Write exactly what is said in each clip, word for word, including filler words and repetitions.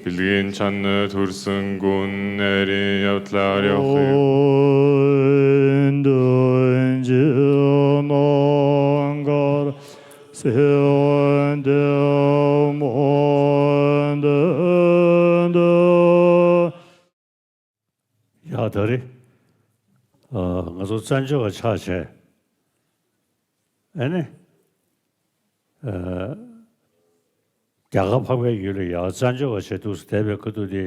Bilgin çanı tursın gun eri yatlar yahı. ཡ་ད་རེད། ཨ། ང་ཚོ་བཙན་བྱོལ་བ་ཆགས་བྱས། ཨ་ནི། ཨ། རྒྱ་གར་འཕགས་པའི་ཡུལ་ལ་ཡ་བཙན་བྱོལ་བ་བྱས་འདུག་བསྡད་པའི་ཁ་ཐུག་དེ།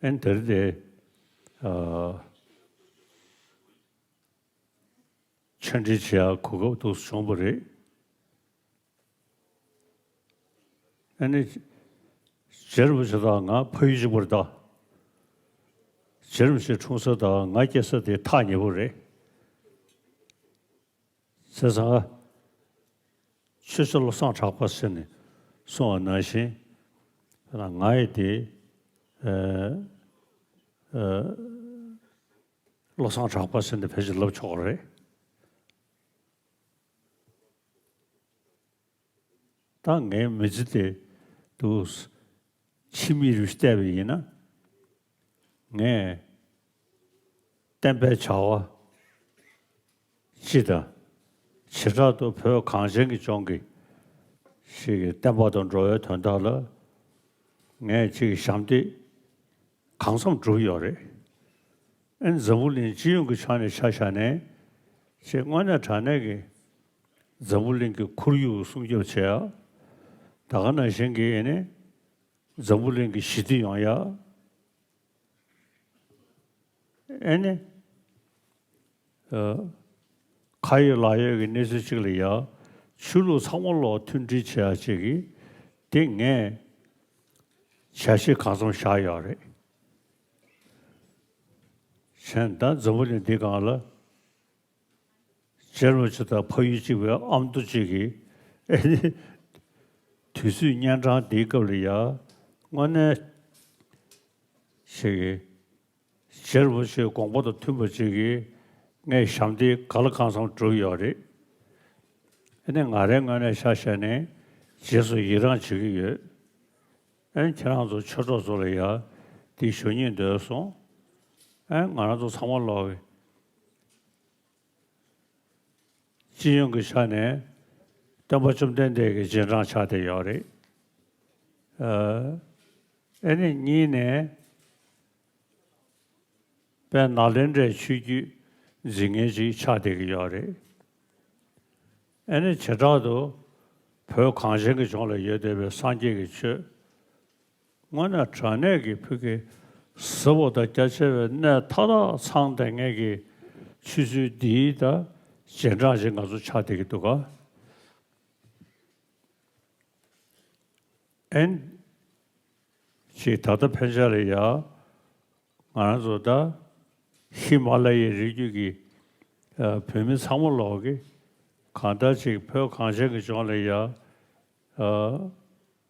ཨ་ནི་ད་རེད་དེ། ཨ། ཆོས་འབྲེལ་བྱེད་ཡག་གོ་སྐབས་འདུག་བྱུང་བ་རེད། ཨ་ནི། རྗེ་རིན་པོ་ཆེ་དང་ང་ཕ་ཡུལ་གཅིག་པ་རེད་ད། རྗེ་རིན་པོ་ཆེ་འཁྲུངས་ས་དང་ང་སྐྱེས་ས་དེ་ཐག་ཉེ་པོ་རེད། བྱས་ཙང་། ཆོས་རྗེ་བློ་བཟང་གྲགས་པ་ཟེར་ནས་གསུངས་པ་ནང་བཞིན། ང་ཡི་དེ། ཨ། ཨ། བློ་བཟང་གྲགས་པ་ཟེར་ནས་ཕལ་ཆེར་ལབ་ཆོག་གི་རེད། ད་ངའི་མི་ཚེ་དེ་དུ་ཕྱི་མིག་རུ་བལྟས་པ་ཡིན་ན། ངས་བསྟན་པའི་བྱ་བ་སྤྱི་དང་། བྱེ་བྲག་ཏུ་བོད་གངས་ཅན་གྱི་ལྗོངས་ཀྱི་ཞིག་གི་བསྟན་པ་དང་འགྲོ་བའི་དོན་དག་ལ་ངས་ཅིག་ཞབས་འདེགས་གང་འཚམ་བསྒྲུབས་ཡོད་རེད། ཨ་ནི་འཛམ་བུ་གླིང་སྤྱི་ཡོངས་ཀྱི་ཕྱོགས་ནས་ཆ་བཞག་ནས་ཅིག་དངོས་གནས་དྲང་གནས་ཀྱི་འཛམ་བུ་གླིང་གི་ཁོར་ཡུག་སྲུང་སྐྱོབ་བྱེད་ཡ། ད་ག་ནང་བཞིན་གྱི་ཨ་ནི་འཛམ་བུ་གླིང་གི་ཞི་བདེ་ཡོང་ཡ། ཨ་ནི། ཨ། ཁ་ཡོད་ལག་ཡོད་ཀྱི་གནས་ཚུལ་གཅིག་ལ་ཡ། ཆོས་ལུགས་ཚང་མ་ལོག་མཐུན་སྒྲིལ་བྱེད་ཡ་ཅིག་གི་དེ་ངས་བྱ་གཞི་གང་འཚམ་བཞག་ཡོད་རེད། གཞན་ད་འཛམ་བུ་གླིང་འདི་སྒང་ལ། རྗེ་རིན་པོ་ཆེ་དང་ཕ་ཡུལ་གཅིག་པའི་ཨ་མདོ་གཅིག་གིས། ཨ་ནི། དུས་ཚོད་གཉན་འཕྲང་འདིའི་སྐབས་ལ་ཡ། དངོས་གནས་ཞིག་གིས། རྗེ་རིན་པོ་ཆེའི་དགོངས་པ་དང་མཐུན་པ་ཅིག་གིས་ངས་ཞབས་འདེགས་ག་ལ་གང་འཚམ་བསྒྲུབས་ཡོད་རེད། ཨ་ནི་ང་རའི་ངོས་ནས་ཆ་བཞག་ནས་རྗེས་སུ་ཡི་རང་བྱེད་ཀྱི་ཡོད། ཨ་ནི་ཁྱེད་རང་ཚོ་ཆོས་གྲོགས་ཚོ་ལ་ཡ་འདི་ཞུ་སྙིང་འདོད་སོང་། ཨ་ནི་ང་རང་ཚོ་ཚང་མ་ལོག་གི། སྤྱི་ཡོངས་ཀྱི་ཆ་ནས་སྟོན་པ་བཅོམ་ལྡན་འདས་ཀྱི་རྗེས་འབྲང་ཆགས་བསྡད་ཡོད་རེད། ཨ། ཨ་ནི་གཉིས་ནས་དཔལ་ནཱ་ལེནྡྲའི་ཆོས་བརྒྱུད་འཛིན་མཁན་ཅིག་ཆགས་བསྡད་ཀྱི་ཡོད་རེད། ཨ་ནི་བྱེ་བྲག་ཏུ་བོད་གངས་ཅན་གྱི་ལྗོངས་ལ་ཡོད་བསྡད་པའི་སངས་རྒྱས་ཀྱི་ཆོས། དངོས་གནས་དྲང་གནས་ཀྱི་ཕ་གི་ཟབ་པོ་དང་རྒྱ་ཆེ་བའི་གནད་མཐའ་དག་ཚང་བསྡད་མཁན་གྱི་ཆོས་ཚུལ་འདིའི་ད་རྗེས་འབྲང་ཞིག་ང་ཚོ་ཆགས་བསྡད་ཀྱི་འདུག་ག། ཨན། ཅིག་ད་ལྟ་ཕན་ཆད་ལ་ཡ། ང་རང་ཚོ་ད་ཧི་མ་ལ་ཡའི་རི་རྒྱུད་ཀྱི་ཨ་བོད་མི་ཚང་མ་ལོག་གི་གང་ལྟར་ཅིག་བོད་གངས་ཅན་གྱི་ལྗོངས་ལ་ཡ། ཨ་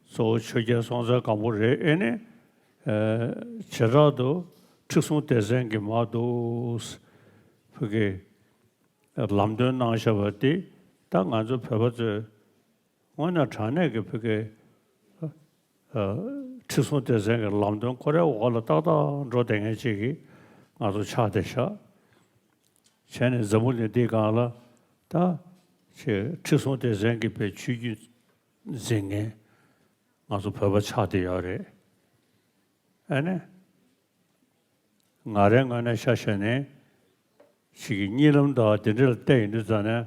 གཙོ་བོ་ཆོས་རྒྱལ་སྲོང་བཙན་སྒམ་པོ་རེད། ཨེ་ནི་ཨ་བྱེ་བྲག་ཏུ་ཁྲི་སྲོང་ལྡེ་བཙན་གྱི་མ་འདུག་ཕ་གི་ལམ་སྟོན་གནང་བཞག་པ་དེ་ད་ང་ཚོ་བོད་པ་ཚོས་དངོས་གནས་དྲང་གནས་ཀྱི་ཕ་གི་ཨ་ཨ་ཁྲི་ ཁྲི་སྲོང་ལྡེ་བཙན་གྱི་ལམ་སྟོན་ཁོ་རའི་འོག་ལ་ཏག་ཏག་འགྲོ་བསྡད་མཁན་ཅིག་གི་ང་ཚོ་ཆགས་བསྡད་ཤག་བྱས་ནས་འཛམ་བུ་གླིང་འདིའི་སྒང་ལ་ད་ཆེ་ཁྲི་སྲོང་ལྡེ་བཙན་གྱི་པའི་ཆོས་བརྒྱུད་འཛིན་མཁན་ང་ཚོ་བོད་པ་ཆགས་བསྡད་ཡོད་རེད། ཨ་ནི། ང་རའི་ངོས་ནས་ཆ་བཞག་ནས་ཞིག་གི་གཉིད་ལམ་དང་དེ་འདྲ་ལ་བལྟས་ཡོང་དུས་ཙང་ནས་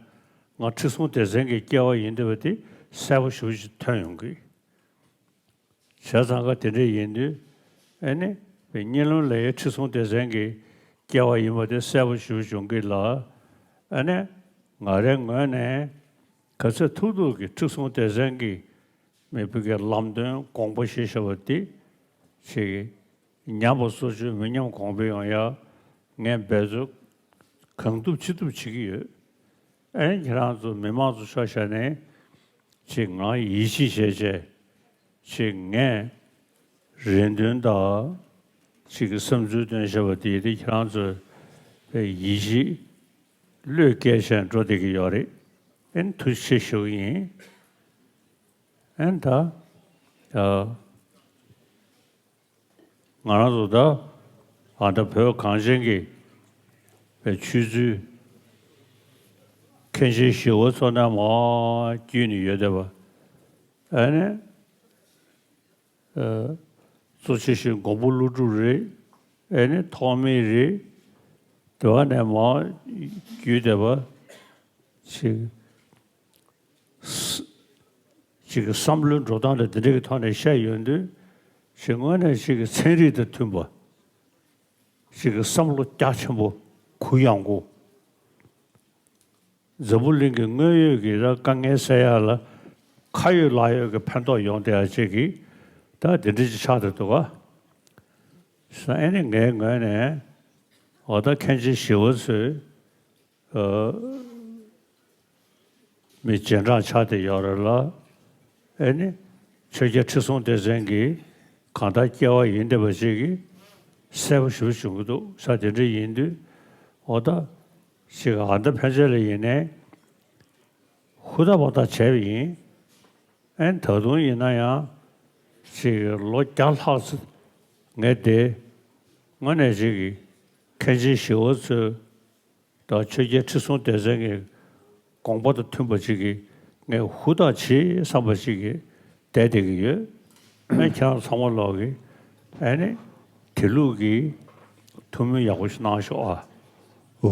ང་ཁྲི་སྲོང་ལྡེ་བཙན་གྱི་སྐྱེ་བ་ཡིན་བསྡད་པ་དེ་གསལ་པོ་ཞེ་པོ་ཅིག་ཐོན་ཡོང་གི། བྱས་ཙང་ཀ་དེ་འདྲ་ཡིན་དུས་ཨ་ནི་གཉིད་ལམ་ལ་ཡང་ཁྲི་སྲོང་ལྡེ་བཙན་གྱི་སྐྱེ་བ་ཡིན་པ་དེ་གསལ་པོ་ཞེ་པོ་ཅིག་ཡོང་གི་ལ། ཨ་ནི་ང་རའི་ངོས་ནས་ག་ཚོད་ཐུབ་ཐུབ་ཀྱིས་ཁྲི་སྲོང་ལྡེ་བཙན་གྱི་མི་བུ་གའི་ལམ་སྟོན་དགོངས་པ་བཞེས་བཞག་པ་འདི་ཅིག་ཉམས་པ་སོར་ཆུད་མི་ཉམས་གོང་འཕེལ་ཡོང་ཡ་ངས་འབད་རྩོལ་གང་ཐུབ་ཅི་ཐུབ་བྱེད་ཀྱི་ཡོད། ཨེ་ཁྱེད་རང་ཚོ་མི་མང་ཚོ་ཆ་བཞག་ནས་ཅིག་ང་ཡིད་ཆེས་བྱས་བྱས་ཅིག་ངས་རེ་འདུན་དང་ཅིག་གི་བསམ་ཚུལ་བཏོན་བཞག་པ་དེ་དེ་ཁྱེད་རང་ཚོས་ཡིད་ཆེས་བློས་བཀལ་བྱས་འགྲོ་བསྡད་ཀྱི་ཡོད་རེད། ཨེ་ཐུགས་རྗེ་ཆེ་ཞུ་གི་ཡིན། ཨན་ད། ད། ང་རང་ཚོ་ད། ཨ་ད་བོད་གངས་ཅན་གྱི་པའི་ཆོས་ཚུལ་མཁན་ཆེན་ཞི་བ་འཚོ་ནས་མར་བརྒྱུད་ནས་ཡོད་བསྡད་པ། ཨ་ནི། ཨ། གཙོ་ཆེ་ཤོས་མགོན་པོ་ཀླུ་སྒྲུབ་རེད། ཨ་ནི་ཐོགས་མེད་རེད། དེ་བ་ནས་མར་བརྒྱུད་བསྡད་པ། ཅིག་ཅིག་གི་བསམ་བློའི་འགྲོ་སྟངས་དང་འདི་འདྲ་གི་ཐོག་ནས་བཤད་ཡོང་དུས་ཅིག་དངོས་གནས་ཅིག་གི་ཚན་རིག་དང་མཐུན་པ། ཅིག་གི་བསམ་བློ་རྒྱ་ཆེན་པོ་གུ་ཡངས་པོ། འཛམ་བུ་གླིང་གི་དངོས་ཡོད་ཀྱི་ད་དཀའ་ངལ་སེལ་ཡག་ལ་ཁ་ཡོད་ལག་ཡོད་ཀྱི་ཕན་ཐོགས་ཡོང་བསྡད་ཡག་ཅིག་གི་ད་འདི་འདྲ་ཅིག་ཆགས་བསྡད་འདུག་ག་ས་ཨེ་ནི་ངའི་ངོས་ནས་འོ་ད་མཁན་ཆེན་ཞི་བ་འཚོས། མི་རྗེས་འབྲང་ཆགས་བསྡད་ཡོད་རེད་ལ། ཨེ་ནི། ཆོས་རྒྱལ་ཁྲི་སྲོང་ལྡེ་བཙན་གྱི་གང་ལྟར་སྐྱེ་བ་ཡིན་བསྡད་པ་ཅིག་གིས་གསལ་པོ་ཞེ་པོ་བྱུང་གི་འདུག་ས་དེ་འདྲ་ཡིན་དུས་འོ་ད་ཅིག་ཨ་མདའ་འཕེན་ཆེན་ལ་ཡིན་ནའི་ཧུར་ཐག་འབད་ཐག་བྱས་པ་ཡིན། ཨེ་ད་དུང་ཡིན་ན་ཡང་ཅིག་ལོ་བརྒྱ་ལྷག་ཙམ་ངས་དེ་དངོས་གནས་ཅིག་གི་མཁན་ཆེན་ཞི་བ་འཚོས། དང་ཆོས་རྒྱལ་ཁྲི་སྲོང་ལྡེ་བཙན་གྱི་དགོངས་པ་དང་མཐུན་པ་ཅིག་གིས་ངས་ཧུར་ཐག་བྱེད་བསམ་པ་ཅིག་གིས་བསྡད་བསྡད་ཀྱི་ཡོད། ཨ་ཁྱེད་རང་ཚང་མ་ལོག་གིས་ཨ་ནི་དེ་ལུགས་ཀྱི་ཐུགས་སྨོན་ཡག་པོ་ཞིག་གནང་ཤོག་ཨ། ཨོ།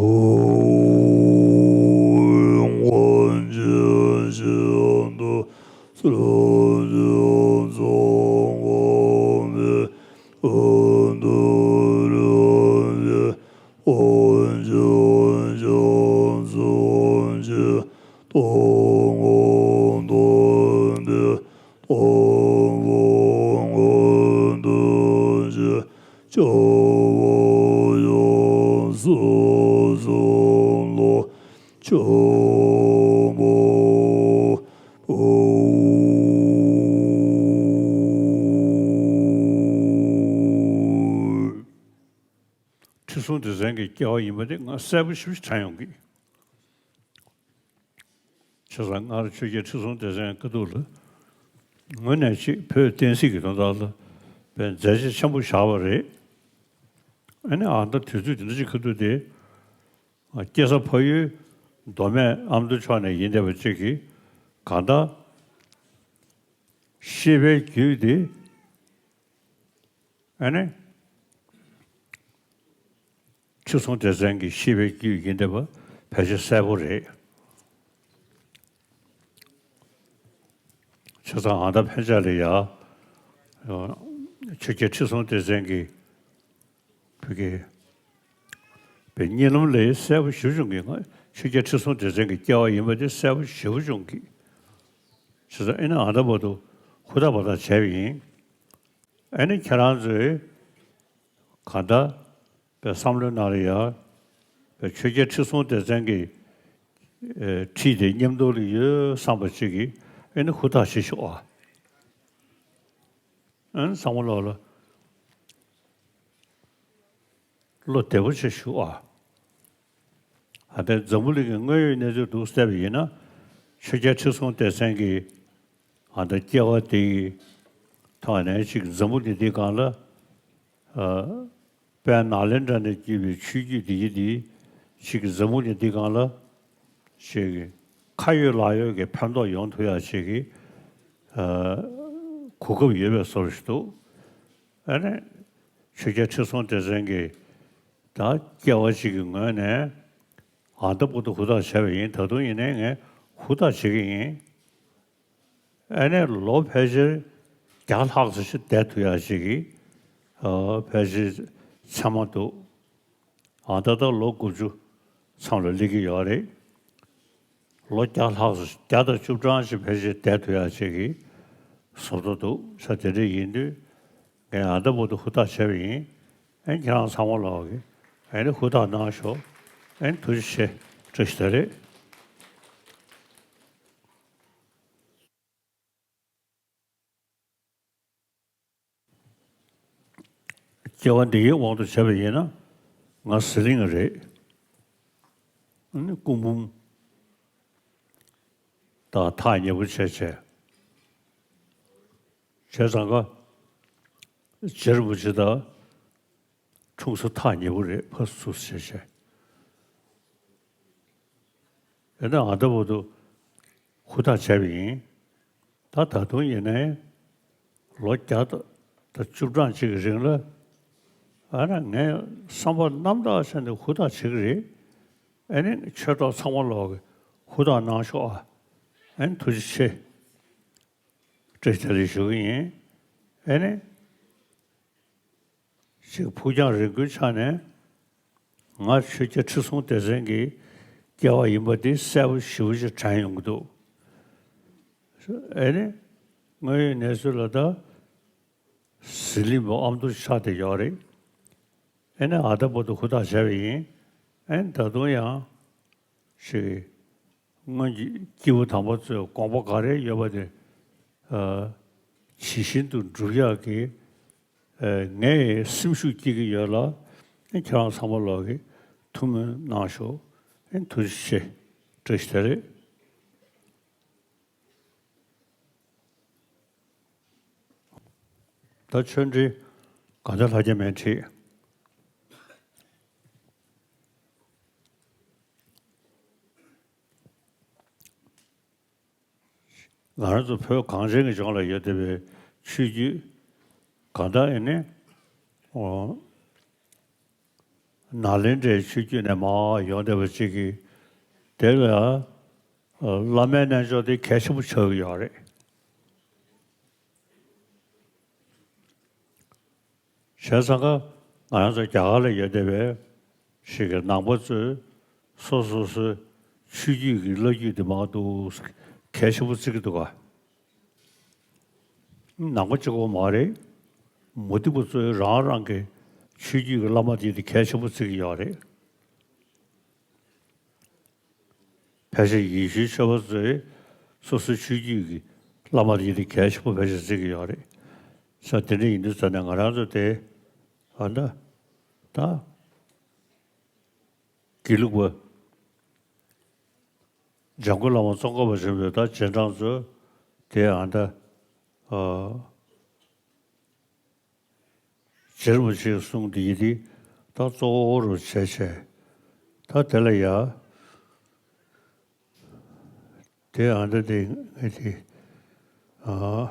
ཁྲི་སྲོང་ལྡེ་བཙན་གྱི་སྐྱེ་བ་ཡིན་པ་དེ་ང་གསལ་པོ་ཞིག་དྲན་ཡོང་གི། བྱས་ཙང་སྔར་ཆོས་རྒྱལ་ཁྲི་སྲོང་ལྡེ་བཙན་ཁ་ཐུག་ལ་དངོས་གནས་ཅིག་བོད་བསྟན་སྲིད་ཀྱི་དོན་དག་ལ་བའི་མཛད་རྗེས་ཆེན་པོ་བཞག་པ་རེད། ཨ་ནི་ཨ་ད་དུས་ཚོད་དེ་འདྲ་ཅིག་ཁ་ཐུག་དེ་སྐྱེ་ས་ཕ་ཡུལ་མདོ་སྨད་ཨ་མདོ་ཕྱོགས་ནས་ཡིན་བསྡད་པ་ཅིག་གིས་གང་ལྟར་ཤེས་པའི་རྒྱུད་དེ། ཨ་ནི། ཁྲི་སྲོང་ལྡེ་བཙན་གྱི་ཤེས་པའི་རྒྱུད་ཡིན་བསྡད་པ་ཕལ་ཆེར་གསལ་པོ་རེད། བྱས་ཙང་ཨ་མདའ་འཕེན་ཆེན་ལ་ཡ། ཆོས་རྒྱལ་ཁྲི་སྲོང་ལྡེ་བཙན་གྱི་བོད་ཀྱི་པའི་གཉིད་ལམ་ལས་གསལ་པོ་ཞེ་པོ་བྱུང་གི། ང་ཆོས་རྒྱལ་ཁྲི་སྲོང་ལྡེ་བཙན་གྱི་སྐྱེ་བ་ཡིན་པ་དེ་གསལ་པོ་ཞེ་པོ་བྱུང་གི། བྱས་ཙང་ཨེ་ནི་ཨ་མདའ་བར་དུ་ཧུར་ཐག་འབད་ཐག་བྱས་པ་ཡིན། ཨ་ནི་ཁྱེད་རང་ཚོས་གང་ལྟར་པའི་བསམ་བློའི་ནང་ལ་ཡང་པའི་ཆོས་རྒྱལ་ཁྲི་སྲོང་ལྡེ་བཙན་གྱི་ཨེ་ཁྲིད་དེ་མཉམ་དུ་ལ་ཡོད་བསམ་པ་ཅིག་གིས་ཨ་ནི་ཧུར་ཐག་བྱེད་ཤོག་ཨ། ཨ་ནི་ཚང་མ་ལོག་ལ། བློ་བདེ་པོ་བྱེད་ཤོག་ཨ། ཨ་ད་འཛམ་བུ་གླིང་གི་དངོས་ཡོད་གནས་ཚུལ་འདུག་བལྟས་པ་ཡིན་ན། ཆོས་རྒྱལ་ཁྲི་སྲོང་ལྡེ་བཙན་གྱི་ཨ་ད་སྐྱེ་བ་དེ་ཡི་ སྒང་ནས་ཅིག་འཛམ་བུ་གླིང་འདིའི་སྒང་ལ། ཨ། དཔལ་ནཱ་ལེནྡྲ་ནས་བརྒྱུད་པའི་ཆོས་བརྒྱུད་འདི་ཡི་འདི་ཅིག་འཛམ་བུ་གླིང་འདིའི་སྒང་ལ་ཅིག་ཁ་ཡོད་ལག་ཡོད་ཀྱི་ཕན་ཐོགས་ཡོང་ཐུབ་ཡ་ཅིག་གི། ཨ། གོ་སྐབས་ཡོད་པའི་བཟོ་འདྲ་ཞིག་འདུག་ཨ་ནི་ཆོས་རྒྱལ་ཁྲི་སྲོང་ལྡེ་བཙན་གྱིས་ད་སྐྱེ་བ་གཅིག་གི་ངོས་ནས་ཨ་མདའ་བར་དུ་ཧུར་ཐག་བྱས་པ་ཡིན། ད་དུང་ཡིན་ནའི་ངས་ཧུར་ཐག་བྱེད་ཀྱི་ཡིན། ཨ་ནི་ལོ་ཕལ་ཆེར་བརྒྱ་ལྷག་ཙམ་ཞིག་བསྡད་ཐུབ་ཡ་ཞིག་གི། ཨ། ཕལ་ཆེར་མཚན་མ་འདུག་ཨ། ད་ལྟ་ལོ་དགུ་བཅུ་མཚམས་ལ་སླེབས་ཀྱི་ཡོད་རེད། ལོ་བརྒྱ་ལྷག་ཙམ། བརྒྱ་དང་བཅུ་གྲངས་ཤིག་ཕལ་ཆེར་བསྡད་ཐུབ་ཡ་ཞིག་གི་བཟོ་འདྲ་འདུག་ས། དེ་འདྲ་ཡིན་དུས་ངས་ཨ་མདའ་བར་དུ་ཧུར་ཐག་བྱས་པ་ཡིན། ཨ་ནི་ཁྱེད་རང་ཚང་མ་ལོག་གི་ཨ་ནི་ཧུར་ཐག་གནང་ཤོག་ཨ་ནི་ཐུགས་རྗེ་ཆེ། བཀྲ་ཤིས་བདེ་ལེགས། སྐྱེ་བ་འདི་ཡི་དབང་དུ་བྱས་པ་ཡིན་ན་ང་ཟི་ལིང་རེད། ཨ་ནི་སྐུ་འབུམ་དང་ཐག་ཉེ་པོ་བྱས་བྱས། བྱས་ཙང་ཀ་རྗེ་རིན་པོ་ཆེ་དང་འཁྲུངས་ས་ཐག་ཉེ་པོ་རེད། ཕར་ཚུར་བྱས་བྱས། ཡིན་ན་ཨ་མདའ་བར་དུ་ཧུར་ཐག་བྱས་པ་ཡིན། ད་ད་དུང་ཡིན་ནའི་ལོ་བརྒྱ་དང་བཅུ་གྲངས་ཅིག་གི་རིང་ལ། ཨ་ནི་ངས་བསམ་པ་རྣམ་དག་བྱས་ནས་ཧུར་ཐག་བྱེད་ཀྱི་རེད། ཨ་ནི་ཆོས་གྲོགས་ཚང་མ་ལོག་གི་ཧུར་ཐག་གནང་ཤོག་ཨ། ཨ་ནི་ཐུགས་རྗེ་ཆེ། བཀྲ་ཤིས་བདེ་ལེགས་ཞུ་གི་ཡིན། ཨ་ནི། ཅིག་ཕུགས་རྒྱང་རིང་པོའི་ཆ་ནས་ང་ཆོས་རྒྱལ་ཁྲི་སྲོང་ལྡེ་བཙན་གྱི་སྐྱེ་བ་ཡིན་པ་འདི་གསལ་པོ་ཞེ་པོ་ཅིག་དྲན་ཡོང་གི་འདུག་ཨེ་ནི། དངོས་ཡོད་གནས་ཚུལ་ལ་ད་ཟི་ལིང་པ་ཨ་མདོ་ཆགས་བསྡད་ཡོད་རེད། ཨེ་ནི་ཨ་མདའ་བར་དུ་ཧུར་ཐག་བྱས་པ་ཡིན། ཨེ་ནི་ད་དུང་ཡང་ཅིག་སྔོན་གྱི་སྐྱེས་བུ་དམ་པ་ཚོས་དགོངས་པ་ག་རེ་ཡོད་པ་དེ། ཨ། ཇི་བཞིན་དུ་སྒྲུབ་ཡག་གི། ཨ། ངས་སེམས་ཤུགས་སྐྱེད་ཀྱི་ཡོད་ལ། ཁྱེད་རང་ཚང་མ་ལོག་གི་ཐུགས་སྨོན་གནང་ཤོག་ཨེ། ཐུགས་རྗེ་ཆེ། བཀྲ་ཤིས་བདེ་ལེགས། ད་ཆོས་འབྲེལ་དགའ་ལྡན་ལྷ་རྒྱལ་མས་ཁྲིད། ང་རང་ཚོ་བོད་གངས་ཅན་གྱི་ལྗོངས་ལ་ཡོད་བསྡད་པའི་ཆོས་བརྒྱུད་གང་དག་ཨེ་ནི། ཨོ། ནཱ་ལེནྡྲའི་ཆོས་བརྒྱུད་ནས་མར་ཡོང་བསྡད་པ་ཅིག་གིས། དེ་ལ་བླ་མའི་རྣལ་འབྱོར་དེ་གལ་ཆེན་པོ་ཆགས་ཀྱི་ཡོད་རེད། བྱས་ཙང་ཀ་ང་རང་ཚོ་རྒྱ་གར་ལ་ཡོད་བསྡད་པའི་ཞིག་གི་ནང་པ་ཚོས་སོ་སོ་སོའི་ཆོས་བརྒྱུད་ཀྱི་བླ་བརྒྱུད་དེ་མང་འདུག་གལ་ཆེན་པོ་བརྩི་གི་འདུག་ག་ནང་པ་གཅིག་པོ་མ་རེད། མུ་སྟེགས་པ་ཚོས་རང་རང་གི་ཆོས་བརྒྱུད་ཀྱི་བླ་མ་དེ་དེ་གལ་ཆེན་པོ་བརྩི་གི་ཡོད་རེད། ཕལ་ཆེར་ཡེ་ཤུའི་ཆོས་པ་ཚོས་སོ་སོའི་ཆོས་བརྒྱུད་ཀྱི་བླ་མ་དེ་དེ་གལ་ཆེན་པོ་ཕལ་ཆེར་བརྩི་གི་ཡོད་རེད། ས་དེ་འདྲ་ཡིན་དུས་ཙ་ནས་ང་རང་ཚོ་དེ་ཨ་ད་ད་དགེ་ལུགས་པ་འཇམ་མགོན་བླ་མ་ཙོང་ཁ་པ་ཆེན་པོས་ད་རྗེས་འབྲང་ཚོ་དེ་ཨ་ད་ཨ། རྗེ་རིན་པོ་ཆེའི་གསུང་འདི་ཡིན་ཏེ། ད་གཙོ་བོ་རུ་བྱས་བྱས། ད་དེ་ལ་ཡ། དེ་ཨ་འདྲ་དེ་ངས་དེ། ཨ།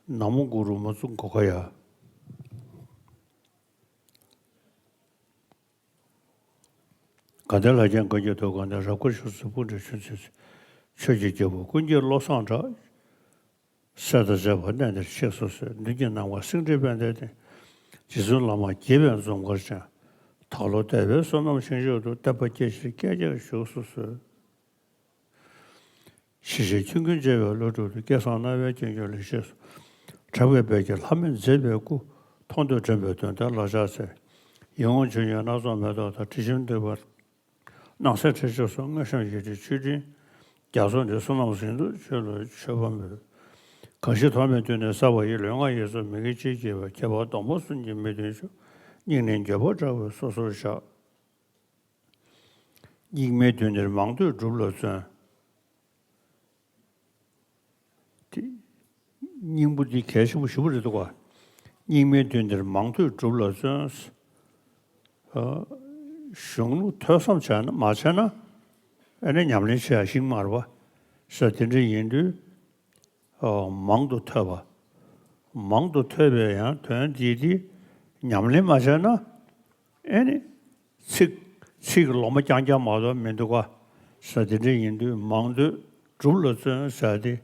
ན་མོ་གུ་རུ་མ་ཙུ་གོ་ག་ཡ། དགའ་ལྡན་ལྷ་རྒྱལ་མགོན་གྱི་ཐུགས་ཀ་ནས། རབ་དཀར་ཕྱོགས་བཅུའི་སྤུན་བགྲོད་ཆོས་འཛིན་ཆོས་ཀྱི་རྒྱལ་པོ་ཀུན་མཁྱེན་བློ་བཟང་གྲགས། སྲས་དང་བཅས་པ་གནས་འདིར་གཤེགས་སུ་གསོལ། མདུན་གྱི་ནམ་མཁར་སེང་ཁྲིའི་དཔལ་ལྡན་ཏེ། རྗེ་བཙུན་བླ་མ་དགྱེས་པའི་འཛུམ་དཀར་ཅན། ད་ལོ་འདས་པའི་བསོད་ནམས་ཞིང་མཆོག་ཏུ། བསྟན་པ་སྐྱེད་ཕྱིར་བསྐྱེད་རྒྱར་བཞུགས་སུ་གསོལ། ཞི་བྱེད་ཆོས་ཀུན་མཇལ་བའི་བློ་གྲོས་སུ། སྐལ་བཟང་རྣ་བའི་སྐྱོན་ཀུན་ལེགས་བཤད་སུ། གྲགས་པའི་དཔལ་གྱི་ལྷ་མོས་མཛེས་པའི་སྐུ། མཐོང་ཐོས་དྲན་པའི་དོན་དེ་ལ་ཕྱག་འཚལ། ཡིད་འོང་ཆོས་ཉིད་སྣ་ཚོགས་མེ་ཏོག་ལྟར། དྲི་ཞིམ་ལྡན་པ་སྣང་གསལ་འཕྲིན་ལས་སུ། མངོན་ཤེས་ཡིད་བཞིན་ཆོས་སྤྲིན་རྒྱ་མཚོ་འདི། བསོད་ནམས་ཟིན་དུ་ཆོས་ལ་མཆོད་པ་འབུལ། གང་ཞིག་ཐོགས་མེད་དུས་ནས་བསགས་པ་ཡི། ལུས་ངག་ཡིད་གསུམ་མི་དགེ་ཅི་བགྱིས་པ། ཁྱད་པར་སྡོང་པོ་གསུམ་གྱི་མི་མཐུན་ཕྱོགས། སྙིང་ནི་འགྱོད་པ་དྲག་པས་སོ་སོར་བཤགས། སྙིགས་མའི་དུས་འདིར་མང་ཐོས་སྒྲུབ་ལ་བརྩོན། དེ་ སྙིང་པོ་འདི་གལ་ཆེན་པོ་ཞེ་པོ་རེད་འདུག་ག་སྙིགས་མའི་དུས་འདིར་མང་ཐོས་སྒྲུབ་ལ་བརྩོན། ཨ། གཞུང་ལུགས་ཐོས་བསམ་བྱས་ན་མ་བྱས་ན། ཨ་ནི་ཉམས་ལེན་བྱེད་ཡ་ཤིང་མ་རེད་པ། ས་དེ་འདྲ་ཡིན་དུས། ཨ། མང་དུ་ཐོས་པ། མང་དུ་ཐོས་པའི་ཡང་དོན་འདི་དེ་ཉམས་ལེན་མ་བྱས་ན། ཨ་ནི། ཚིག་ཚིག་ལོ་མ་རྐྱང་རྐྱང་མ་གཏོགས་མི་འདུག་ག་ས་དེ་འདྲ་ཡིན་དུས་མང་ཐོས་སྒྲུབ་ལ་བརྩོན་ཟེར་ཏེ།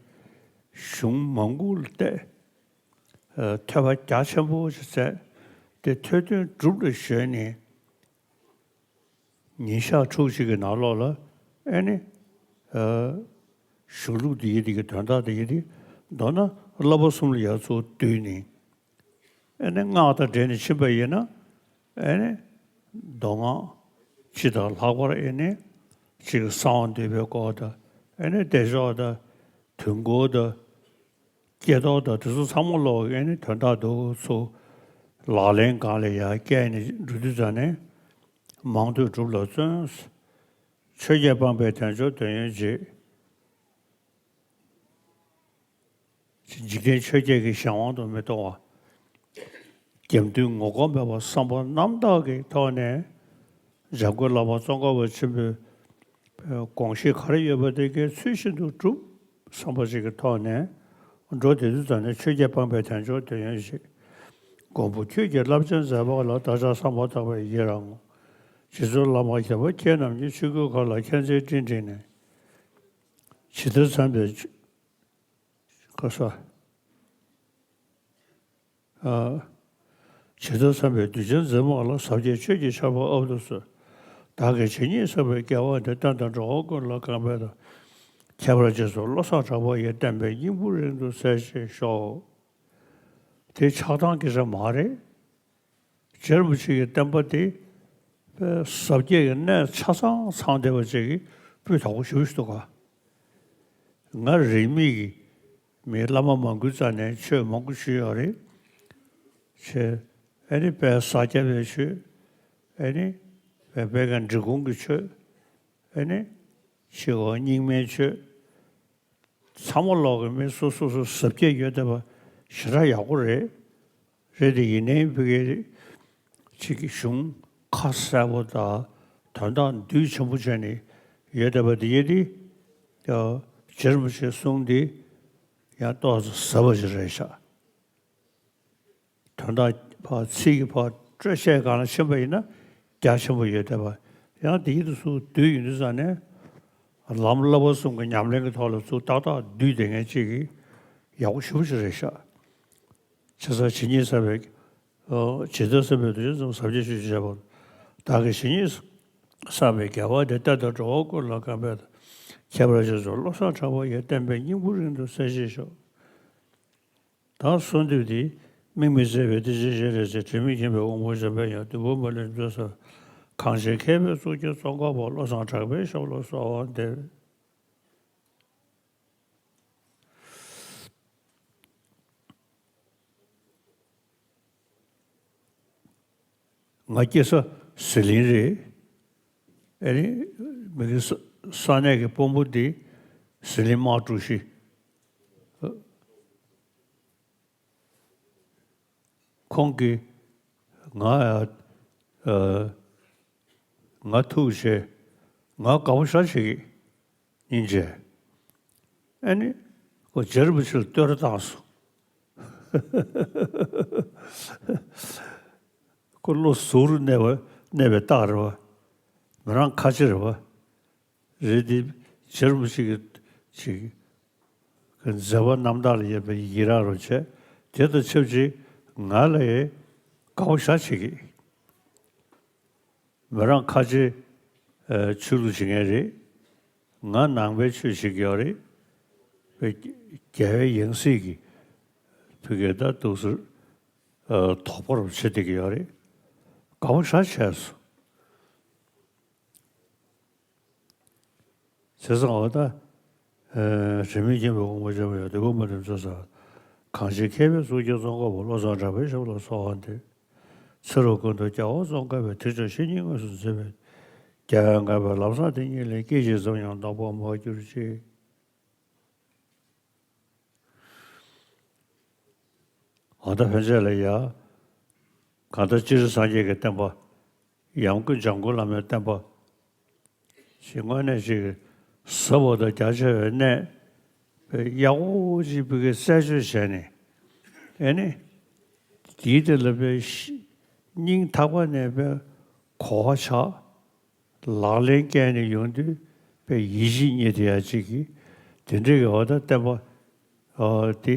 གཞུང་མང་པོ་ལ་བལྟས། ཨ། ཐོས་པ་རྒྱ་ཆེན་པོ་ཞིག་བཙལ་ཏེ་ཐོས་དོན་སྒྲུབ་ལ་གཞོལ་ནས། ཉིན་ཞག་ཕྲུགས་གཅིག་གི་ནང་ལོགས་ལ་ཨེ་ནི། ཨ། གཞུང་ལུགས་འདི་ཡི་འདི་གི་དོན་དག་འདི་ཡི་འདི་མདོར་ན་བསླབ་པ་གསུམ་ལ་ཡར་ཚུར་བསྡུས་ནས། ཨེ་ནི་སྔགས་དང་འབྲེལ་ནས་ཕྱིན་པ་ཡིན་ན། ཨེ་ནི་མདོ་སྔགས་སྤྱི་དང་ལྷག་པར་ཨེ་ནི་གཅིག་གསང་བ་འདུས་པའི་སྐོར་དང་། ཨེ་ནི་བདེ་མཆོག་དང་། དུས་འཁོར་དང་། སྐྱེ་ཐོག་དང་དེ་ཚོ་ཚང་མ་ལོག་ཨེ་ནི་དོན་དག་འདུག་ཚུར་ལག་ལེན་སྒང་ལ་ཡར་བཀལ་ནས་འགྲོ་དུས་ཙ་ནས། མང་ཐོས་སྒྲུབ་ལ་བརྩོན། ཆོས་བརྒྱད་སྤངས་པས་དལ་འབྱོར་དོན་ཡོད་བྱེད། འཇིག་རྟེན་ཆོས་བརྒྱད་ཀྱི་གཞན་དབང་དུ་མི་གཏོང་བ། རྒྱབ་མདུན་ངོ་ལྐོག་མེད་པར་བསམ་པ་རྣམ་དག་གི་ཐོག་ནས། འཇམ་མགོན་བླ་མ་ཙོང་ཁ་པ་ཆེན་པོའི་དགོངས་གཞི་ག་རེ་ཡོད་པ་དེ་གའི་ཚུལ་བཞིན་དུ་སྒྲུབ་བསམ་པ་ཞིག་གི་ཐོག་ནས་འགྲོ་བསྡད་དུས་ཙམ་ནས། ཆོས་བརྒྱད་སྤངས་པས་དལ་འབྱོར་དོན་ཡོད་བྱེད། མགོན་པོ་ཁྱོད་ཀྱི་རླབས་ཆེན་མཛད་པ་ལ། བདག་ཅག་བསམ་པ་ཐག་པས་ཡི་རང་ངོ་། རྗེ་བཙུན་བླ་མ་རྒྱལ་བ་ཁྱེད་རྣམས་ཀྱི། ཆོས་སྐུའི་གར་ལ་མཁྱེན་བརྩེའི་སྤྲིན་བསྒྲིགས་ནས། ཇི་ལྟར་འཚམས་པའི་ཆོས། ཁ་ས། ཨ། ཇི་ལྟར་འཚམས་པའི་གདུལ་བྱའི་མཛེས་མ་ལ། ཟབ་རྒྱས་ཆོས་ཀྱི་ཆར་པ་དབབ་ཏུ་གསོལ། བདག་གིས་ཇི་སྙེད་བསགས་པའི་དགེ་བ་འདི། བསྟན་དང་འགྲོ་བ་ཀུན་ལ་གང་ཕན་ཐོགས། ཁྱད་པར་རྗེ་བཙུན་བློ་བཟང་གྲགས་པ་ཡི། བསྟན་པའི་སྙིང་པོ་རིང་དུ་གསལ་བྱེད་ཤོག་དེ་ཆགས་སྡང་གི་རེད་མ་རེད། རྗེ་རིན་པོ་ཆེ་གི་བསྟན་པ་དེ་ཟབ་རྒྱས་ཀྱི་གནས་ཆ་ཚང་ཚང་བསྡད་པ་ཅིག་གི་སྤུས་དག་པོ་ཞེ་པོ་ཞིག་འདུག་ག་ང་རིས་མེད་ཀྱི་མི་བླ་མ་མང་པོའི་རྩ་ནས་ཆོས་མང་པོ་ཞུས་ཡོད་རེད། ཆེ། ཨ་ནི་དཔལ་ས་སྐྱ་པའི་ཆོས། ཨ་ནི་དཔལ་དཔལ་ཁང་འབྲི་གུང་གི་ཆོས། ཨ་ནི་ཆེ་བ་རྙིང་མའི་ཆོས། ཚང་མ་ལོག་གི་མི་སོ་སོ་སོ་ཟབ་རྒྱས་ཡོད་བསྡད་པ་ཞེ་དྲག་ཡག་པོ་རེད། རེད་དེ་ཡིན་ནའི་ཕ་གི་ཅིག་གི་གཞུང་ཁ་གསལ་པོ་དང་དོན་དག་འདུས་ཆེན་པོ་བྱས་ནས་ཡོད་བསྡད་པ་དེ་ཡིན་དེ། རྗེ་རིན་པོ་ཆེའི་གསུང་དེ་ཡང་ཏོག་ཙམ་ཟབ་པ་ཞིག་རེད་ཤག་དོན་དག་ཕར་ཚིག་གི་ཕར་སྤྲོས་བཤད་སྒང་ལ་ཕྱིན་པ་ཡིན་ན་རྒྱ་ཆེན་པོ་ཡོད་བསྡད་པ། ཡང་དེ་ཡིན་དུས་སུ་བསྡུས་ཡོང་དུས་ཙང་ནས་ལམ་བསླབ་པ་གསུམ་གྱི་ཉམས་ལེན་གྱི་ཐོག་ལ་ཚུར་ཏག་ཏག་བསྡུས་བསྡད་མཁན་ཅིག་གི་ཡག་པོ་ཞེ་པོ་ཞིག་རེད་ཤག་བྱས་ཙང་ཇི་སྙེད་བསགས་པའི། ཨོ། ཇི་ལྟར་འཚམས་པའི་གདུལ་བྱའི་མཛེས་མ། ཟབ་རྒྱས་ཆོས་ཀྱི་ཆར་པ། བདག་གིས་ཇི་སྙེད་བསགས་པའི་དགེ་བ་འདི། བསྟན་དང་འགྲོ་བ་ཀུན་ལ་གང་ཕན་ཐོགས། ཁྱད་པར་རྗེ་བཙུན་བློ་བཟང་གྲགས་པ་ཡི། བསྟན་པའི་སྙིང་པོ་རིང་དུ་གསལ་བྱེད་ཤོག་ད་གསོལ་འདེབས་འདི། དམིགས་མེད་བརྩེ་བའི་གཏེར་ཆེན་སྤྱན་རས་གཟིགས། དྲི་མེད་མཁྱེན་པའི་དབང་པོ་འཇམ་དཔལ་དབྱངས། བདུད་དཔུང་མ་ལུས་འགྲོ་ས། གངས་ཅན་མཁས་པའི་གཙུག་རྒྱན་ཙོང་ཁ་པ། བློ་བཟང་གྲགས་པའི་ཞབས་ལ་གསོལ་བ་འདེབས། ང་སྐྱེས་ས་ཟི་ལིང་རེད། ཨ་ནི་མི་གི་ས་ས་གནས་ཀྱི་དཔོན་པོ་འདི་ཟི་ལིང་དམག་གྲུ་བཞི། ཁོང་གིས་ང་ཡ། ཨ། ང་ཐུག་བྱས། ང་དགའ་པོ་ཞེ་དྲག་བྱེད་ཀྱི་སྙིང་རྗེ། ཨ་ནི་ཁོ་རྗེ་རིན་པོ་ཆེ་ལ་བསྟོད་ར་བཏང་སོང་། ཁོ་བློ་གཟུ་བོར་གནས་པ་གནས་པའི་རྟགས་རེད་པ། མི་རང་ཁ་ཆེ་རེད་པ། རེད་དེ། རྗེ་རིན་པོ་ཆེ་གི་ཅིག་གི་མཛད་པ་རྣམ་དག་ལ་ཡོད་པའི་ཡི་རངས་རུ་བྱས། དེ་དང་ཆབས་ཅིག་ང་ལ་ཡང་དགའ་པོ་ཞེ་དྲག་བྱེད་ཀྱི། མི་རང་ཁ་ཆེ་ཆོས་ལུགས་བྱེད་མཁན་རེད། ང་ནང་པའི་ཆོས་བྱེད་ཀྱི་ཡོད་རེད། རྒྱལ་བའི་ཡང་སྲིད་ཀྱི་ཕ་གི་ད་འདུག་སེ་དོགས་པ་རུ་བྱེད་བསྡད་ཀྱི་ཡོད་རེད། དགའ་པོ་ཞེ་དྲག་བྱས་སོང་། བྱས་ཙང་འོ་ད། ཨ། དྲི་མེད་མཁྱེན་པའི་དབང་པོ་འཇམ་དཔལ་དབྱངས། བདུད་དཔུང་མ་ལུས་འགྲོ་ས། གངས་ཅན་མཁས་པའི་གཙུག་རྒྱན་ཙོང་ཁ་པ། བློ་བཟང་གྲགས་པའི་ཞབས་ལ་གསོལ་བ་འདེབས། ཚེ་རབས་ཀུན་ཏུ་རྒྱལ་བ་ཙོང་ཁ་པའི། དེ་ཕྱོགས་བཤེས་གཉེན་དངོས་སུ་མཛད་པའི། རྒྱལ་བའི་ངང་པའི་ལམ་བཟང་དེ་ཉིད་ལས། སྐད་ཅིག་ཙམ་ཡང་ལྡོག་པར་མ་གྱུར་ཅིག་འོ་ད་ཕན་ཆད་ལ་ཡ། གང་ལྟར་སྤྱིར་སངས་རྒྱས་ཀྱི་བསྟན་པ། ཡང་སྒོས་འཇམ་མགོན་བླ་མའི་བསྟན་པ། ཞེས་དངོས་གནས་ཅིག་ཟབ་པ་དང་རྒྱ་ཆེ་བའི་གནས། དཔེ་ཡག་པོ་ཅིག་བོད་སྐད་རྩད་གཅོད་བྱས་ནས། ཨེ་ནི། དེའི་དེ་ལ་དཔེ་ཤ་སྙིང་ཐག་པ་ནས་དཔེ་གོ་བ་ཆགས། ལག་ལེན་བཀལ་ནས་ཡོང་དུས་དཔེ་ཡིད་ཆེས་རྙེད་བསྡད་ཡ་ཅིག་གིས། དེ་འདྲའི་གི་འོ་ད་བསྟན་པ། ཨ་དེ།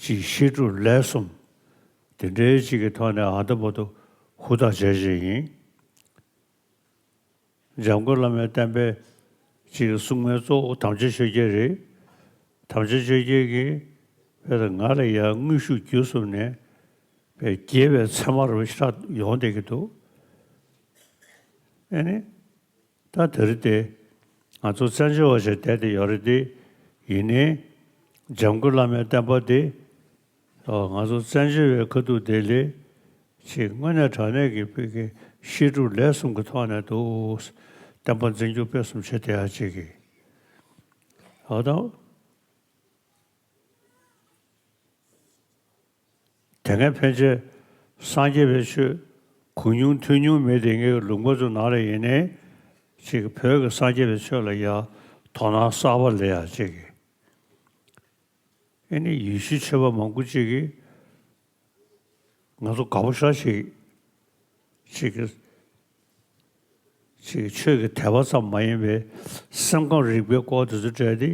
ཅིག་བཤད་སྒྲུབ་ལས་གསུམ། དེ་འདྲའི་ཅིག་གི་ཐོག་ནས་ཨ་ད་བར་དུ་ཧུར་ཐག་བྱས་བྱས་ཡིན། འཇམ་མགོན་བླ་མའི་བསྟན་པའི་ཅིག་གི་སྲུང་མའི་གཙོ་བོ་དམ་ཆོས་ཆོས་རྒྱལ་རེད། དམ་ཆོས་ཆོས་རྒྱལ་གྱིས་དཔེར་ན་ང་ལ་ཡང་དངོས་ཤུགས་བརྒྱུད་གསུམ་ནས་དཔེ་རྒྱས་པའི་ཚད་མ་རུ་ཤར་ཡོང་བསྡད་ཀྱི་འདུག་ཨེ་ནི། ད་དེ་རིང་དེ་ང་ཚོ་བཙན་བྱོལ་བ་ཞིག་བསྡད་དེ་ཡོད་རེད་དེ། ཡིན་ནའི་འཇམ་མགོན་བླ་མའི་བསྟན་པ་དེ། ང་ཚོ་བཙན་བྱོལ་བའི་ཁ་ཐུག་དེ་ལས་ཅིག་དངོས་གནས་དྲང་གནས་ཀྱི་བོད་ཀྱི་བཤད་སྒྲུབ་ལས་གསུམ་གྱི་ཐོག་ནས་འདུག་བསྟན་པ་འཛིན་སྐྱོང་སྤེལ་གསུམ་བྱེད་བསྡད་ཡ་ཅིག་གི། འོ་ད། དེ་སྔའི་ཕན་ཆད་སངས་རྒྱས་པའི་ཆོས་གོ་མྱོང་ཐོས་མྱོང་མེད་དེ། ངའི་ལུང་པ་ཚོ་ནང་ལ་ཡིན་ནའི་ཅིག་བོད་ཀྱི་སངས་རྒྱས་པའི་ཆོས་ལ་ཡ་དོ་སྣང་གསར་པ་སླེབས་ཡ་ཅིག་གི། ཨེ་ནི་ཡེ་ཤུའི་ཆོས་པ་མང་པོ་ཅིག་གིས་ང་ཚོ་དགའ་པོ་ཤ་ཞིག་ཅིག་གི་ཅིག་ཆོས་ཀྱི་དད་པ་ཙམ་མ་ཡིན་པའི་སེམས་ཁམས་རིག་པའི་སྐོར་དེ་ཚོ་བྲལ་ཏེ།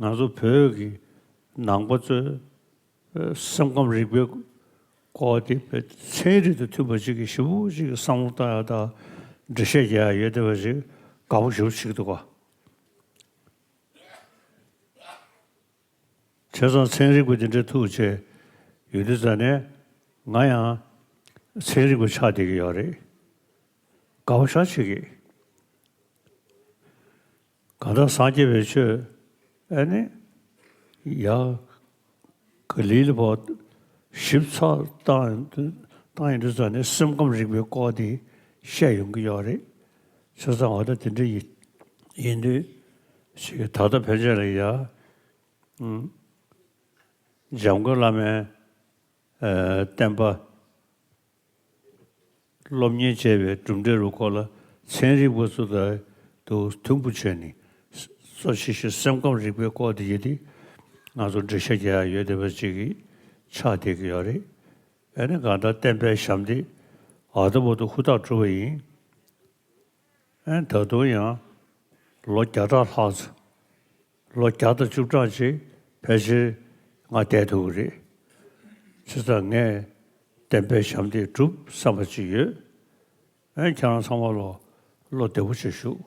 ང་ཚོ་བོད་ཀྱི་ནང་པ་ཚོའི་སེམས་ཁམས་རིག་པའི་སྐོར་དེ་ཚན་རིག་དང་མཐུན་པ་ཅིག་གི་ཞིབ་པོ་ཅིག་གི་བསམ་བློ་བཏང་ཡ་དང་འགྲེལ་བཤད་རྒྱག་ཡ་ཡོད་བསྡད་པ་ཞིག་དགའ་པོ་ཞེ་པོ་ཅིག་འདུག་ག་བྱས་ཙང་ཚན་རིག་པ་འདི་འདྲ་ཐུག་བྱས་ཡོད་དུས་ཙ་ནས་ང་ཡང་ཚན་རིག་པ་ཆགས་བསྡད་ཀྱི་ཡོད་རེད། དགའ་པོ་ཤ་ཞིག་གིས། གང་ལྟར་སངས་རྒྱས་པའི་ཆོས་ཨ་ནི་ཡ་ག་ལི་ལ་བ་ཞིབ་ཚགས་བཏང་བཏང་ཡོང་དུས་ཙ་ནས་སེམས་ཁམས་རིག་པའི་སྐོར་དེ་བཤད་ཡོང་གི་ཡོད་རེད། བྱས་ཙང་འོ་ད་དེ་འདྲ་ཡིན་ཡིན་དུས་ཞིག་ད་ལྟ་ཕན་ཆད་ལ་ཡ། ཨུམ། འཇམ་མགོན་བླ་མའི་ཨ་བསྟན་པ་སློབ་གཉེར་བྱས་པའི་གྲུབ་འབྲས་རུ་སྐོར་ལ་ཚན་རིག་པ་ཚོ་དང་དུ་མཐུན་པོ་བྱས་ནས། གཙོ་ཆེ་ཤོས་སེམས་ཁམས་རིག་པའི་སྐོར་དེ་ཡིན་ཏེ། ང་ཚོ་འགྲེལ་བཤད་རྒྱག་ཡ་ཡོད་བསྡད་པ་ཅིག་གི་ཆགས་བསྡད་ཀྱི་ཡོད་རེད། ཨ་ནི་གང་ལྟར་བསྟན་པའི་ཞབས་འདེགས་ཨ་ད་བར་དུ་ཧུར་ཐག་བསྒྲུབས་པ་ཡིན། ཨ་ནི་ད་དུང་ཡང་ལོ་བརྒྱ་ཕྲག་ལྷག་ཙམ། ལོ་བརྒྱ་དང་བཅུ་ཕྲག་ཅིག་ཕལ་ཆེར་ང་བསྡད་ཐུབ་ཀྱི་རེད། བྱས་ཙང་ངས་བསྟན་པའི་ཞབས་འདེགས་སྒྲུབ་བསམ་པ་ཅིག་ཡོད། ཨ་ནི་ཁྱེད་རང་ཚང་མ་ལ་བློ་བདེ་པོ་བྱས་བཞུགས།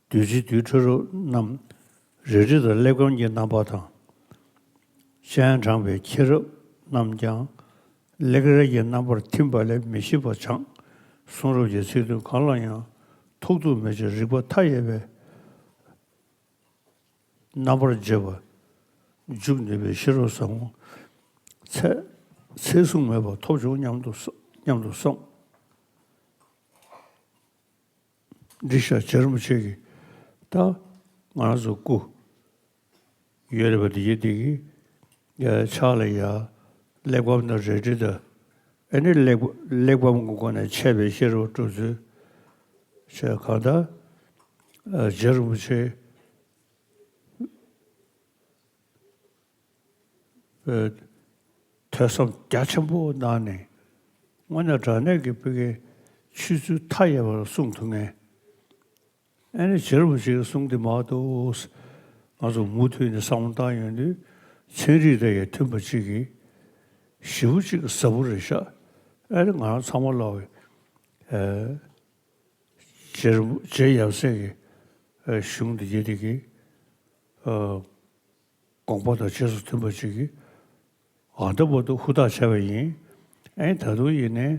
བདུད་རྩི་རྡུལ་ཕྲ་རབ་རྣམས། རལ་གྲི་དང་གླེགས་བམ་གྱི་རྣམ་པ་དང་། སྤྱན་དྲངས་པའི་མཁྱེན་རབ་རྣམས་ཀྱང་། གླེགས་རལ་གྱི་རྣམ་པར་ཐིམ་པ་ལས་མི་ཤེས་པ་སྦྱངས། གསུང་རབ་ཀྱི་ཚིག་དོན་གང་ལ་ཡང་། ཐོགས་རྡུགས་མེད་ཅིང་རིག་པ་མཐའ་ཡས་པའི། རྣམ་པར་འབྱེད་པ་འཇུག་ནུས་པའི་ཤེས་རབ་ཟབ་མོ་ཚད་ཚད་བཟུང་མེད་པར་ཐོབ་བྱུང་སྙམ་དུ་སྙམ་དུ་བསམ། འདི་ཤ་རྗེ་རིན་པོ་ཆེ་གིས་ད་ང་རང་ཚོ་སྐུ་ཡོད་རེད་པ། འདི་ཡི་འདི་གི་ཕྱག་ལ་ཡ་གླེགས་བམ་དང་རལ་གྲི་དང་། ཨ་ནི་གླེགས་གླེགས་བམ་གྱི་སྒོ་ནས་འཆད་པའི་ཤེས་རབ་སྒྲུབ་ཚུལ་བྱས། གང་ལྟར་རྗེ་རིན་པོ་ཆེ་ཐོས་བསམ་རྒྱ་ཆེན་པོ་གནང་ནས། དངོས་གནས་དྲང་གནས་ཀྱི་བོད་ཀྱི་ཆོས་ཚུལ་མཐའ་ཡས་པ་ལ་གསུང་ཐུབ་མཁན། ཨ་ནི་རྗེ་རིན་པོ་ཆེའི་གསུང་འདི་མ་གཏོགས་ང་ཚོ་མུ་མཐུད་ནས་བསམ་བློ་བཏང་ཡོང་དུས་ཚན་རིག་དང་ཡང་མཐུན་པ་ཅིག་གིས་ཞེ་པོ་ཅིག་ཟབ་པོ་རེད་ཤག་ཨ་ནི་ང་རང་ཚང་མ་ལ་རྗེ་རིན་པོ་རྗེ་ཡབ་སྲས་ཀྱི་གཞུང་འདི་ཡི་དེ་གི་དགོངས་པ་དང་རྗེས་སུ་མཐུན་པ་ཅིག་གིས་ཨ་ད་བར་དུ་ཧུར་ཐག་བྱས་པ་ཡིན། ཨེ་ད་དུང་ཡིན་ནའི་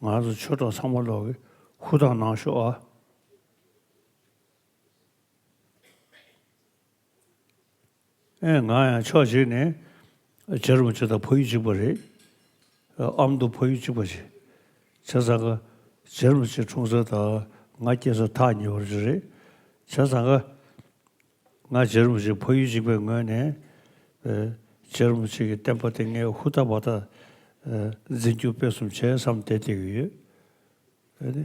ང་ཚོ་ཆོས་གྲོགས་ཚང་མ་ལོག་གིས་ཧུར་ཐག་གནང་ཤོག་ཨ། ཨེ་ང་ཡང་ཕྱོགས་གཅིག་ནས་རྗེ་རིན་པོ་ཆེ་དང་ཕ་ཡུལ་གཅིག་པ་རེད། ཨ་མདོ་ཕ་ཡུལ་གཅིག་པ་ཅིག་བྱས་ཙང་ཀ་ རྗེ་རིན་པོ་ཆེ་འཁྲུངས་ས་དང་ང་སྐྱེས་ས་ཐག་ཉེ་བ་རེད། བྱས་ཙང་ང་ང་རྗེ་རིན་པོ་ཆེའི་ཕ་ཡུལ་གཅིག་པའི་ངོས་ནས་ཨེ་རྗེ་རིན་པོ་ཆེ་གི་བསྟན་པ་དེ་ངས་ཧུར་ཐག་འབད་ཐག་ཨེ་འཛིན་སྐྱོང་སྤེལ་གསུམ་བྱས་བསམ་བསྡད་བསྡད་ཀྱི་ཡོད། ཨེ་ནི་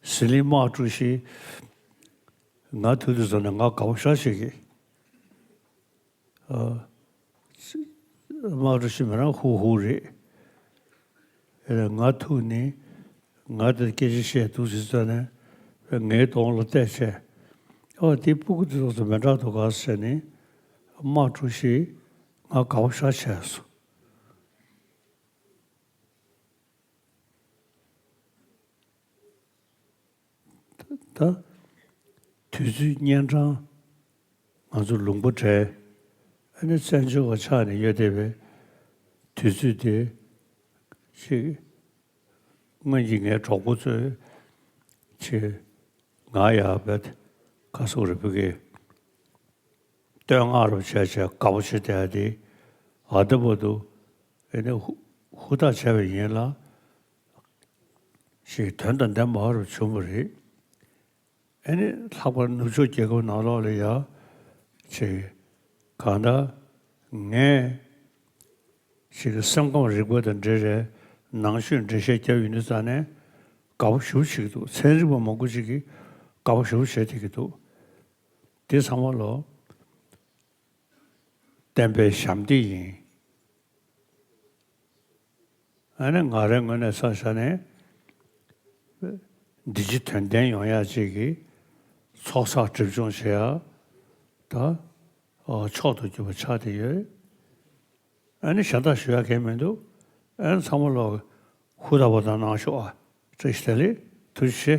ཟི་ལིང་དམག་འཁྲུག་ཞིག་ང་ཐུག་དུས་ཙམ་ནས་ང་དགའ་པོ་ཞེ་དྲག་བྱེད་ཀྱི། ཨ། དམག་འཁྲུག་ཞིག་མི་རང་ཧུ་ཧུ་རེད། ཨེ་ང་ཐུག་ནས་ང་དེར་སྐད་ཆ་བཤད་འདུག་ཟེར་ཙང་ནས་ངའི་གདོང་ལ་བལྟས་བྱས། ཨ་དེ་སྤུ་གུ་དེ་ཚོ་མི་འདྲ་འདུག་ག་ཟེར་ནས་དམག་འཁྲུག་ཞིག་ང་དགའ་པོ་ཞེ་དྲག་བྱས་སོང་། ད། དུས་ཚོད་གཉན་འཕྲང་། ང་ཚོ་ལུང་པ་བྲལ། ཨ་ནི་བཙན་བྱོལ་བ་ཆགས་ནས་ཡོད་བསྡད་པའི་དུས་ཚོད་དེ། ཅིག་སྔོན་གྱི་ངའི་གྲོགས་པོ་ཚོས་ཅིག་ང་ཡར་བད་ཁ་སོག་རི་བུ་གི་བསྟོད་བསྔགས་རུ་བྱས་བྱས་དགའ་པོ་བྱེད་བསྡད་དེ། ཨ་ད་བར་དུ་ཨེ་ནི་ཧུ་ཧུར་ཐག་བྱས་པ་ཡིན་ལ། ཞིག་དོན་དང་ལྡན་པ་རུ་བྱུང་བ་རེད། ཨེ་ནི་ལྷག་པར་ནུབ་ཕྱོགས་རྒྱལ་ཁབ་ནང་ལོགས་ལ་ཡ། ཅིག་གང་ལྟར་ངས་ཅིག་སེམས་ཁམས་རིག་པ་དང་འབྲེལ་བའི་ནང་ཆོས་འགྲེལ་བཤད་བརྒྱབ་ཡོང་དུས་ཙ་ནས་དགའ་པོ་ཞེ་པོ་བྱེད་ཀྱི་འདུག་ཚན་རིག་པ་མང་པོ་ཅིག་གིས་དགའ་པོ་ཞེ་པོ་བྱེད་བསྡད་ཀྱི་འདུག་དེ་ཚང་མ་ལོ། བསྟན་པའི་ཞབས་འདེགས་ཡིན། ཨ་ནི་ང་རའི་ངོས་ནས་བསམ་བཞག་ནས། འདི་ཕྱི་དོན་ལྡན་ཡོང་ཡག་ཅིག་གི་ཚོགས་བསགས་སྒྲིབ་སྦྱོང་བྱེད་ཡག་ད་མཆོག་ཏུ་གྱུར་པ་ཆགས་བསྡད་ཡོད། ཨ་ནི་གཞན་དག་ཞུ་ཡག་གང་ཡང་མི་འདུག་ཨ་ནི་ཚང་མ་ལོག་ཧུར་ཐག་པ་དང་གནང་ཤོག་ཨ། བཀྲ་ཤིས་བདེ་ལེགས། ཐུགས་རྗེ་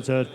ཆེ།